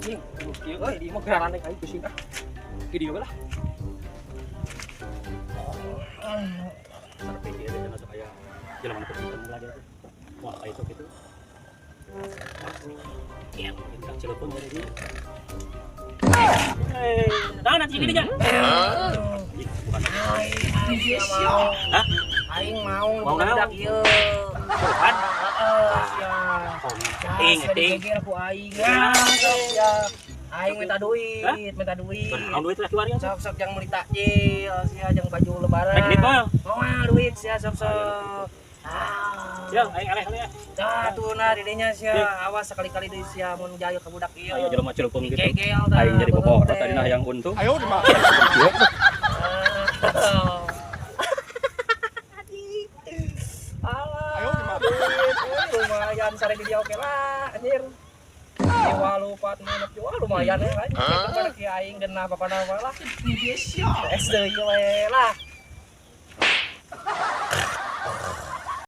Anjing, kieu euy, di mah geranane aing pusing ah. Ki dieu lah. Sarpe kieu teh masuk aya jelema nu penting lah dia tuh. Wah, kayak itu gitu. Iya, mungkin cilepon dari dia. Eh, nah nanti gini aja. Bukan. Hah? Aing mau Mau naon? Budak ieu. Bukan. Heeh, sia. Ting, ting. Geger ku aing. Ya, sok sia. Aing minta duit, minta duit. Naon duit lah keluarga? Sok sok jang meuli takjil, sia jang baju lebaran. Rek duit moal. Moal duit sia sok sok. Ah. Ya, aing aleh-aleh ya. Dah tuh nah didinya sia, awas sekali-kali deui sia mun jaya ka budak ieu. Aya jelema cilepon gitu. Gegel tah. Aing jadi boboh tadi nah yang untung. Ayo di mana? Ah. Alah, duit, euy, lumayan sare di dia oke lah, anjir. Dewa lupa manuk wah lumayan ya, anjir. Pada ki aing genah pokona mah lah. Es deui we lah.